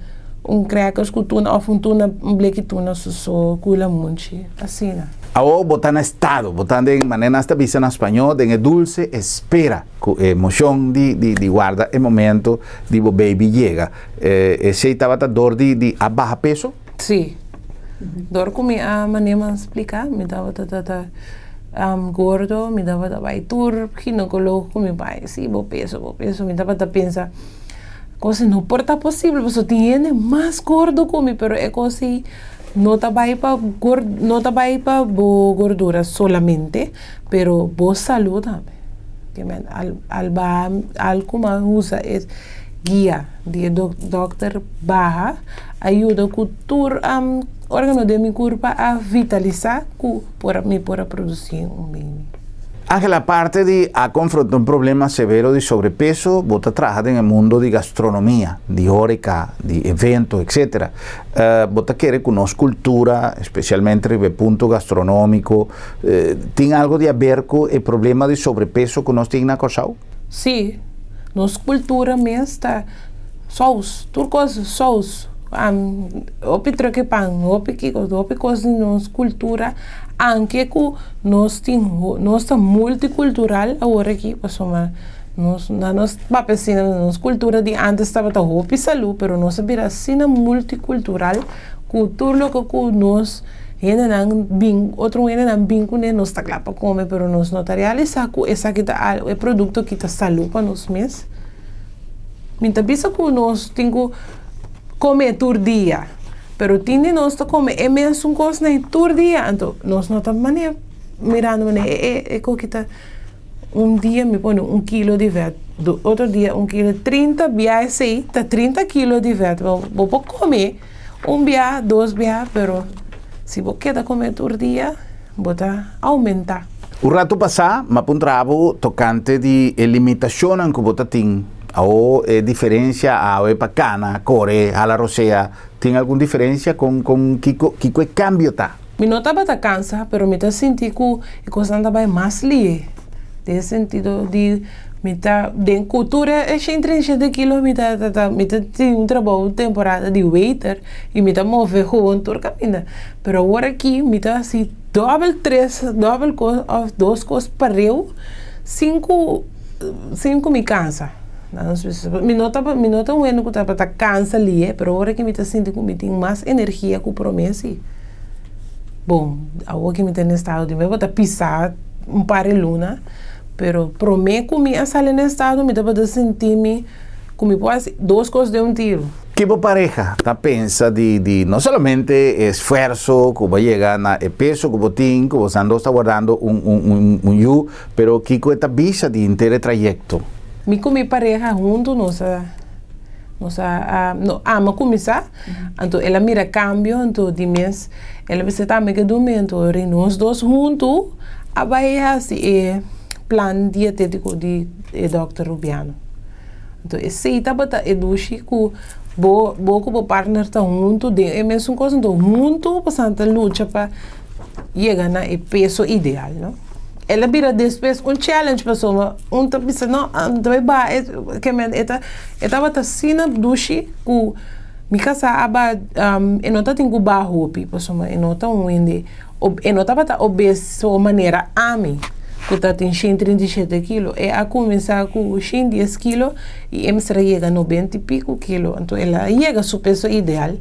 un crackers ku tuna òf un tuna, un bleki tuna su so ku lamunchi, asina. Awor bo ta na estado, bo ta den, manera nan ta bisa na spañó, den e dulce espera, ku e emoshon di di di warda e momento di bo baby yega. Esei tabata dor di di a baha peso? Sí. Dor ku mi a manera mi a splika, mi tabata ta ta gordo, mi tabata bai tur ginecoloog ku mi bai, si bo peso, bo peso, mi tabata pensa kos no por ta posibel pasobra tin hende mas gordo ku mi, pero e kos ei no ta bai pa no ta bai pa bo gordura solamente, pero bo salud tambe. Ke men al al baha al kuma usa e guia di e dokter baha a yuda ku tur organo den mi kurpa a vitalisa ku por mi por a produsí un baby. Angela, aparte di a konfronta un problema severo di sobrepeso, bo ta traha den e mundo di gastronomia, di horeca, di evento, etcetera. Bo ta kere ku nos kultura, especialmente riba e punto gastronomico, tin algo di haber ku e problema di sobrepeso ku nos tin na Kòrsou? Sí, nos kultura mes ta sous, tur kos sous. Hopi troke pan, hopi kiko, hopi kos di nos kultura, anke ku nos tin nos ta multikultural awor aki pasobra nos na nos papia asina nos kultura di antes tabata hopi salú pero nos a bira asina multikultural ku tur loke ku nos hendenan bin otro hendenan bin kuné nos ta kla pa kome pero nos no ta realisá ku esaki ta algu e produkto aki ta salú pa nos mes. Mi ta bisa ku nos tin ku kome tur dia, pero tin di nos ta kome e mesun kosnan tur dia, anto nos no ta manera mirando manera e e koki ta un dia mi pone un kilo di vèt, otro dia un kilo, 30 bia esei ta 30 kilo di vèt, bo por kome un bia, dos bia, pero si bo keda kome tur dia bo ta oumentá. Un ratu pasá, mi a puntra bo tokante di e limitashonnan ku bo ta tin. Awo e diferencia awe pa cana, core, hala rosea, tin algun diferencia con con kico kico e cambio ta? Mi no tabata cansa, pero mi ta sinti cu e cosnan ta bay mas lihe. Den e sentido di mi ta den cultura e 137 kilo mi ta ta mi ta tin un trabou temporada di waiter y mi ta move gewoon tur caminda. Pero awor aki mi ta haci dobel tres dobel cos of dos cos pareu sin cu sin cu mi cansa. Mi no ta mi no ta un hende cu tabata cansa lihe pero awor aki mi ta sinti cu mi tin mas energia cu prome si. Bon, awor ki mi ta na estado di mi tabata pisa un par di luna, pero prome ku mi a sali na estado mi tabata sinti mi ku mi por hasi dos kos den un tiro. Ki bo pareha ta pensa di di no solamente e esfuerso ku bo a yega na e peso ku bo tin, ku bosan dos ta wardando un un un yu, pero kiko e ta bisa di henter e trayekto? Mi ku mi pareha huntu nos a nos a no ama kuminsá. Anto el a mira kambio, anto di mes el a bisa tambe ke dumi, anto ora nos dos huntu a bai hasi e plan dietétiko di e dòkter Rubiano. Anto esei tabata e dushi ku bo bo ku bo partner ta huntu den e mesun kos, anto huntu boso ta lucha pa yega na e peso ideal, no. El a bira despues un challenge pasobra un ta bisa no mi ta bai baha e ke men e ta e tabata asina dushi ku mi kasá a baha e no tatin ku baha hopi pasobra e no ta un hende e no tabata obeso manera ami ku tatin 137 kilo e a kuminsá ku 110 kilo i e mester a yega 90 i piko kilo anto el a yega su peso ideal.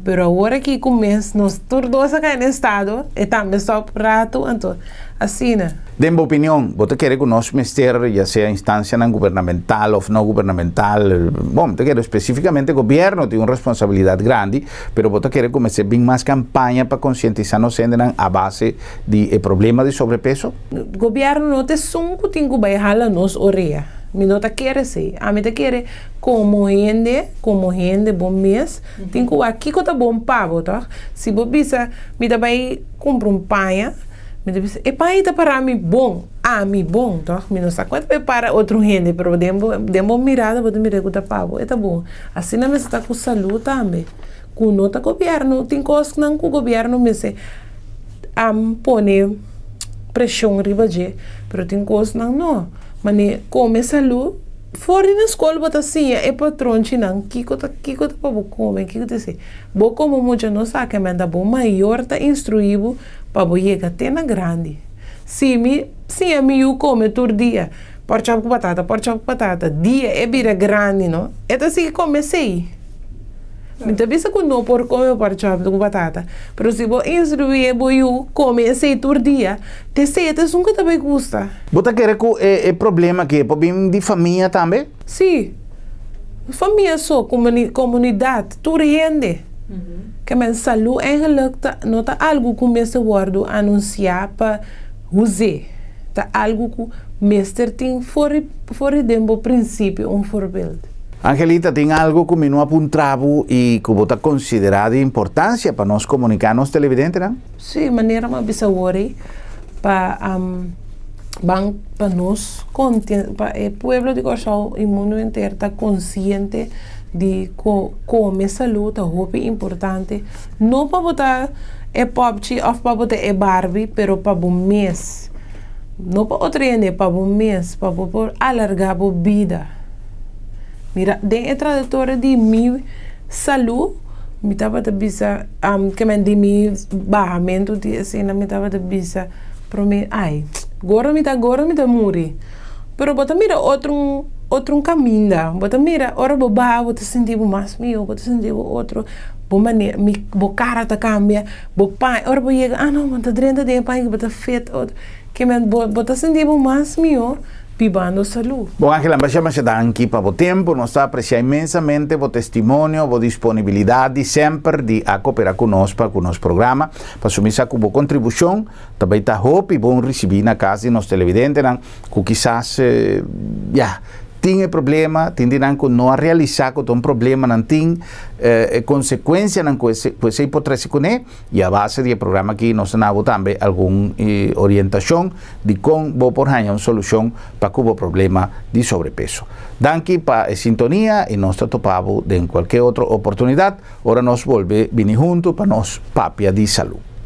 Pero awor aki ku mes nos tur dos a kai na estado, e tambe stop ratu, anto asina. Den bo opinion, bo ta kere ku nos mester, ya sea instansianan gubernamental òf no gubernamental, bon, mi ta kere spesífikamente gobièrnu tin un responsabilidat grandi, pero bo ta kere ku mester bin mas kampaña pa konsientisá nos hendenan a base di e problema di sobrepeso? Gobièrnu no ta esun ku tin ku bai hala nos orea. Mi no ta kere esei. Ami ta kere Komo hende, komo hende bo mes tin ku wak kiko ta bon pa bo, tòg? Si bo bisa, mi ta bai kumpra un paña, mi ta bisa, e paña ta para mi bon, ami bon, tòg? Mi no sa kon e ta bai para otro hende, pero den bo, den bo mirada bo ta mira ku ta pa bo, e ta bon. Asina mester ta ku salú tambe, ku no ta gobièrnu, tin kosnan ku gobièrnu mester pone preshon riba dje, pero tin kosnan no. Manera kome salú. For di na skol bo ta siña e patronchinan kiko ta kiko ta pa bo kome, kiko ta esei. Bo komo mucha no sa kementa bo mayor ta instruí bo pa bo yega te na grandi. Si mi siña mi yu kome tur dia pòrchòp ku batata, pòrchòp ku batata, dia e bira grandi no, e ta sigui kome esei. Mi ta bisa ku no por kome pòrchòp ku batata, pero si bo instruí bo yu kome esei tur dia, te esei ta esun ku ta bai gusta. Bo ta kere ku e problema aki e por bin di famia tambe? Sí. Famia so, komunidat, tur hende. Ke men salú eigenlik ta no ta algu ku mester wòrdu anunsiá pa huz'é. Ta algu ku mester tin for for di den bo prinsipio un voorbeeld. Angelita, tin algu ku mi no a puntra bo i ku bo ta konsiderá di importansia pa nos komuniká nos televidentenan? Sí, manera mi a bisa awor ei, pa ban pa nos pa e pueblo di Kòrsou i mundu henter ta konsiente di ku kome salú ta hopi importante, no pa bo ta e pòpchi òf pa bo ta e Barbie, pero pa bo mes. No pa otro hende, pa bo mes, pa bo por alargá bo bida. Mira, den e trayektoria di mi salú, mi tabata bisa, ke men di mi bahamentu di esena, mi tabata bisa promé, ai, goro mi ta goro mi ta muri. Pero bo ta mira otro otro kaminda, bo ta mira ora bo baha bo ta sinti bo mas mihó, bo ta sinti bo otro, bo manera, mi bo kara ta kambia. Bo paña, ora bo yega, ah no, bo ta drenta den e paña ki bo ta fit ot. Ke men bo bo ta sinti bo mas mihó bibando salú. Bon Angela, masha masha danki pa bo tempu. Nos ta aprecia inmensamente bo testimonio, bo disponibilidad di semper di a coopera cu nos pa cu nos programa. Pasobra mi sa cu bo contribucion ta bay ta hopi bon ricibi na cas di nos televidentenan cu kisas, ya, tin. Tin e problema, tin di nan ku no a realisá ku ta un problema nan tin, e konsekuensianan ku esei por trese kuné, i a base di e programa aki nos ta nabo tambe algun orientashon di kon bo por haña un solushon pa ku bo problema di sobrepeso. Danki pa e sintonia i nos ta topa bo den kualke otro oportunidat ora nos bolbe bini huntu pa nos papia di salú.